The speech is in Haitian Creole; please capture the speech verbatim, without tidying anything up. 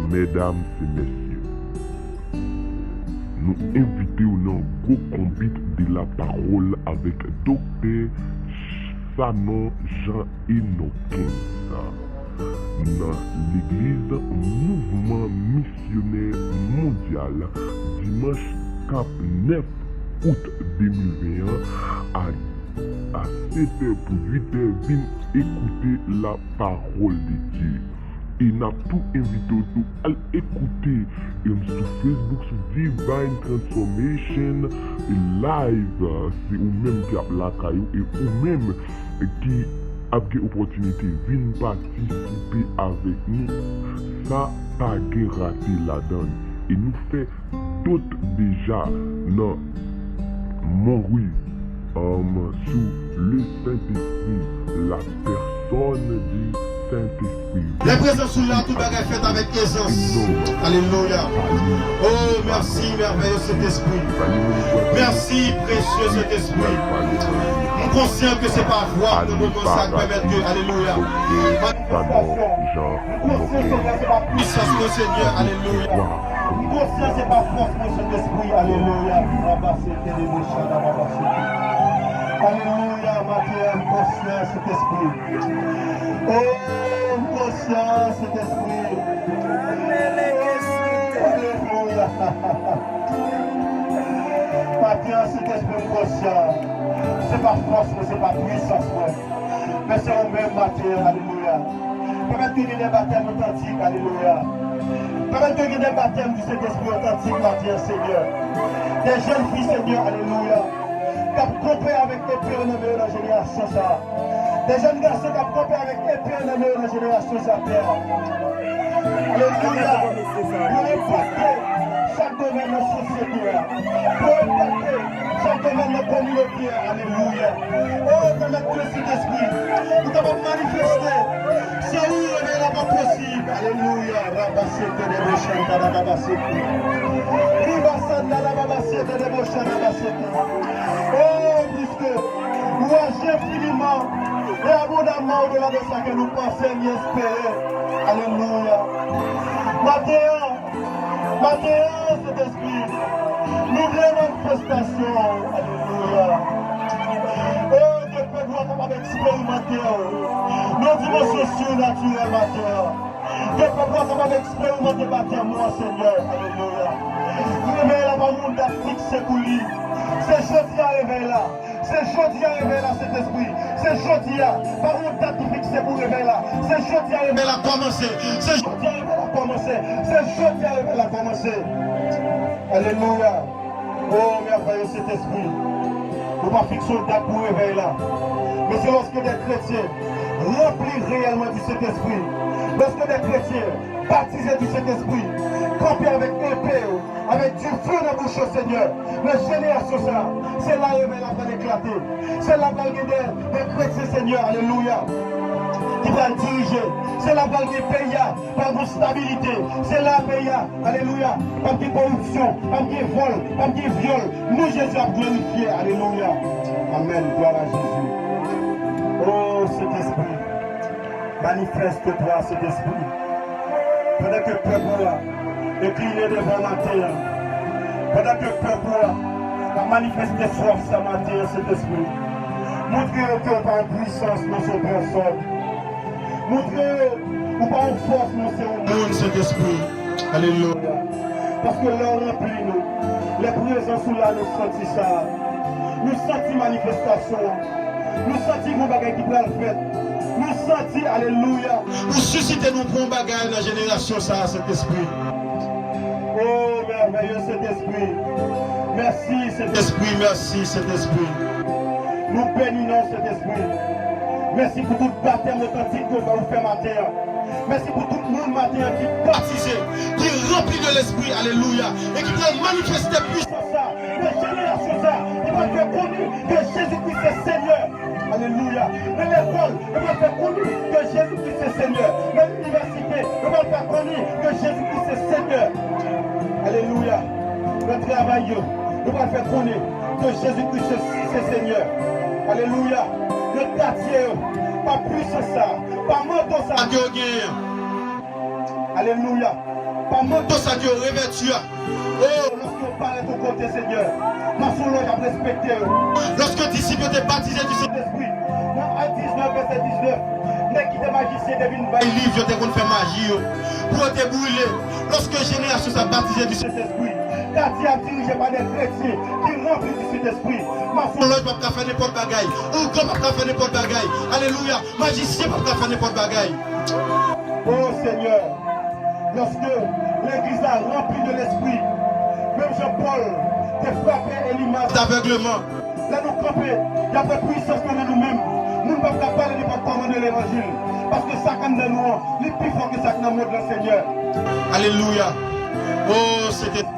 Medam e mesye, nou envite w nan gwo konbit de la pawòl avèk Doktè Sanon Jean Enockens nan legliz Mouvman Misyonè Mondyal, dimanch k ap nèf out de mil ven an, a, a sèt è pou uit è, vin ekoute la pawòl de Dye. E n ap tou envite w tou al ekoute, em, sou Facebook, sou Divine Transformation Live. Se ou menm ki ap lakay ou e ou menm ki ap gen opòtinite vin patisipe avèk nou. Sa pa gen rate ladan l. E nou fè dot deja nan Montrouge, um, sous le Saint-Esprit, la personne du Saint-Esprit. Lè prezans ou la, tout bagay fèt avèk ezans. Alelouya. Oh, mèsi, mèvèye Sentespri. Mèsi, presye Sentespri. M konsyan ke se pa vwa m nan moman sa k pèmèt ke, alelouya. Manifestasyon. M konsyan, Senyè, se pa pwisans mwen, Senyè, alelouya. M konsyan se pa fòs mwen, Sentespri, alelouya. Rabasete de bochada, rabasete. Alelouya, maten an, m konsyan, Sentespri. Oh, m konsyan, Sentespri. Alelouya. Maten an, Sentespri, m konsyan. Se pa fòs mwen, se pa pwisans mwen. Men se ou menm, maten an, alelouya. Pèmèt ke gen de batèm otantik, alelouya. Pèmèt ke gen de batèm di Sentespri otantik maten an, Senyè. De jèn fi, Senyè, alelouya, k ap kanpe avèk epe yo nan men yo nan jenerasyon sa a. De jèn gason k ap kanpe avèk epe yo nan men yo nan jenerasyon sa a, Pè. Alelouya. Pou yo enpakte chak domèn nan sosyete a. Pou yo enpakte chak domèn nan kominote a. Alelouya. O, pèmèt ke Sentespri nou kapab manifeste. San ou, revèy la pa posib. Alelouya. Rabasete de bochanta rababasete. Ribasanda rababasete de bochanta rabasete. O, piske ou aji enfiniman e abondamman odela de sa ke nou panse ni espere. Alelouya. Maten an, Maten an, Sentespri, nou vle manifestasyon w. Alelouya. O, ke pèp ou a kapab eksperimante w nan dimansyon sinatirèl maten an. Ke pèp ou a kapab eksperimante batèm ou an, Senyè. Alelouya. Revèy la pa yon dat fikse pou li. Se jodi a revèy la. Se jodi a revèy la, Sentespri. Se jodi a. Pa gen yon dat ki fikse pou revèy la. Se jodi a revèy la kòmanse. Se jodi a revèy la kòmanse. Se jodi a revèy la kòmanse. Alelouya. O, mèvèye Sentespri. Nou pa fikse yon dat pou revèy la. Men se lòske de kretyen ranpli reyèlman di Sentespri, lòske de kretyen batize di Sentespri, kanpe avèk epe yo, avèk dife nan bouch yo, Senyè. Nan jenerasyon sa a, se la revèy la pral eklate. Se la pral gen de, de kretyen, Senyè, alelouya, ki pral dirije. Se la pral gen peyi a, pral gen stabilite. Se la peyi a, alelouya, p ap gen koripsyon, p ap gen vòl, p ap gen vyòl. Non Jezi ap glorifye, alelouya. Amèn, glwa a Jezi. O, Sentespri. Manifeste twa, Sentespri. Pandan ke pèp ou a enkline devan maten an, pandan ke pèp ou a ap manifeste swaf sa maten an, Sentespri, montre yo ke ou pa yon pwisans, men se yon pèsòn. Montre yo ou pa yon fòs, men se yon moun, Sentespri. Alelouya. Paske lè w ranpli nou, lè prezans ou la, nou santi sa. Nou santi manifestasyon an. Nou santi gon bagay ki pral fèt. Nou santi, alelouya. Ou sisite nou pou yon bagay nan jenerasyon sa a, Sentespri. O, mèvèye Sentespri. Mèsi, Sentespri. Mèsi, Sentespri. Nou beni non w, Sentespri. Mèsi pou tout batèm otantik ke w fè maten an. Mèsi pou tout moun maten an ki batize, ki ranpli de Lespri, alelouya, e ki pral manifeste pwisans sa nan jenerasyon sa, ki pral fè koni ke Jezi Kris se Senyè. Alelouya. Nan lekòl, yo pral fè koni ke Jezi Kris se Senyè. Nan inivèsite, yo pral fè koni ke Jezi Kris se Senyè. Alelouya. Nan travay yo, yo pral fè koni ke Jezi Kris se, se Senyè. Alelouya. Nan katye yo, pa pwisans sa, pa manto sa ke yo genyen an. Alelouya. Pa manto sa ke yo revèti a. Oh, lòske yo parèt ou kote, Senyè, mason lòj ap respekte yo. Lòske disip yo te batize di Sentespri, nan Ak diznèf, vèsè diznèf, nèg ki te majisyen te vin bay liv yo te konn fè maji yo pou yo te brile. Lòske jenerasyon sa batize di Sentespri, katye ap dirije pa de kretyen ki ranpli di Sentespri, mason lòj p ap ka fè nenpòt bagay, ougan p ap ka fè nenpòt bagay. Alelouya. Majisyen p ap ka fè nenpòt bagay. Oh Senyè, lòske legliz la ranpli de Lespri, menm jan Pòl te frape Elimas davègleman, lè nou kanpe, daprè pwisans nan nou menm, moun p ap ka pale nenpòt kòman de levanjil, paske sa k anndan nou an, li pi fò ke sa k nan mond lan, Senyè. Alelouya. Oh, Senyè.